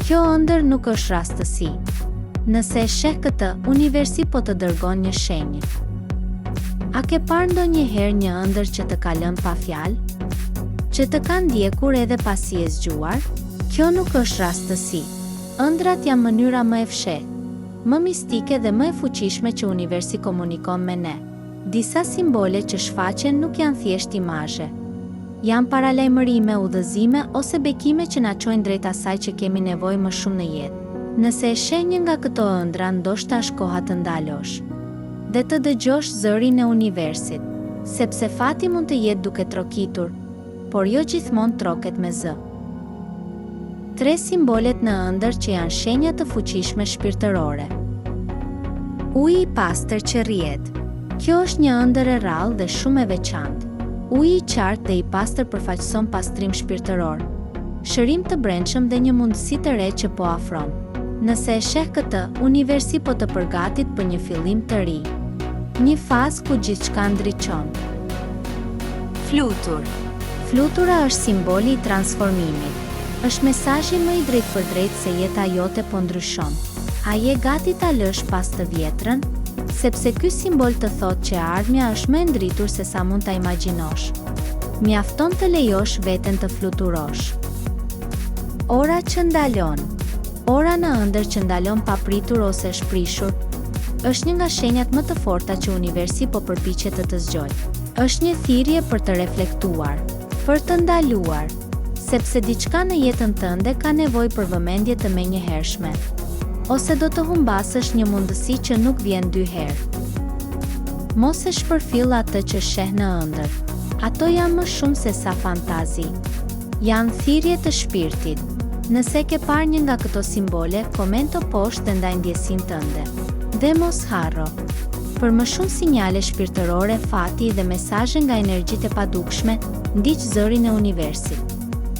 Kjo ëndërr nuk është rastësi. Nëse e sheh këtë, universi po të dërgon një shenjë. A ke parë ndonjëherë një ëndërr që të ka lënë pa fjalë? Që të ka ndjekur edhe pasi je zgjuar? Kjo nuk është rastësi. Ëndrrat janë mënyra më e fshehtë, më mistike dhe më e fuqishme që universi komunikon me ne. Disa simbole që shfaqen nuk janë thjesht imazhe. Janë paralajmërime, udhëzime ose bekime që na çojnë drejt asaj që kemi nevojë më shumë në jetë. Nëse e sheh një nga këto ëndrra, ndoshta është koha të ndalosh. Dhe të dëgjosh zërin e universit. Sepse fati mund të jetë duke trokitur, por jo gjithmonë troket me zë. Tre simbolet në ëndërr që janë shenja të fuqishme shpirtërore. Uji i pastër që rrjedh. Kjo është një ëndërr e rrallë dhe shumë e veçantë. Uji i qartë dhe i pastër përfaqëson pastrim shpirtëror, shërim të brendshëm dhe një mundësi të re që po afron. Nëse e sheh këtë, universi po të përgatit për një fillim të ri. Një fazë ku gjithçka ndriçon. Flutur. Flutura është simboli i transformimit. Është mesazhi më i drejtpërdrejtë se jeta jote po ndryshon. A je gati ta lësh pas të vjetrën? Sepse ky simbol të thotë që e ardhmja është më e ndritur se sa mund ta imagjinosh. Mjafton të lejosh veten të fluturosh. Ora që ndalon. Ora në ëndërr që ndalon papritur ose është prishur, është një nga shenjat më të forta që universi po përpiqet të të zgjojë. Është një thirrje për të reflektuar, për të ndaluar, sepse diçka në jetën tënde ka nevojë për vëmendje të menjëhershme, ose do të humbasësh një mundësi që nuk vjen dy herë. Mos e shpërfill atë që sheh në ëndërr. Ato janë më shumë se sa fantazi. Janë thirrje të shpirtit. Nëse e ke parë një nga këto simbole, komento poshtë dhe ndaj ndjesinë tënde. Dhe mos harro! Për më shumë sinjale shpirtërore, fati dhe mesazhe nga energjitë e padukshme, ndiq zërin e universit.